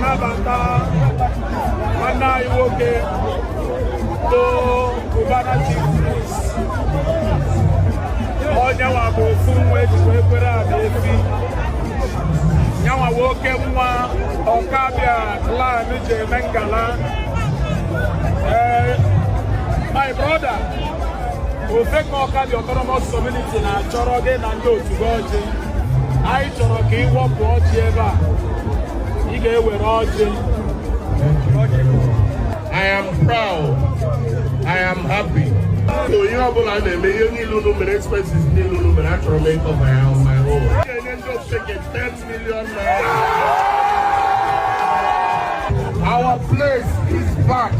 Na-anabata nwanne anyị nwoke bụ Cubana Chief Priest. Onye nwa bụ ofu nwa eji wee kwere abịa efi nyanwa bụ oke nwa Ọkabịa clan ji eme ngala. Ee, my brother, Ofeke Ọkabịa Autonomous Community na-achọrọ gị na ndị otu gị ọjị. Anyị chọrọ ka ị wọpụ ọjị ebe a. Ị ga-ewere ọjị. I am proud. I am happy. So ihe ọbụla a na-eme, ihe niile unu mere, expenses niile unu mere, achọrọ m ịcover ya on my own. M ga-enye ndị Ofeke 10 million naira. Our place is back.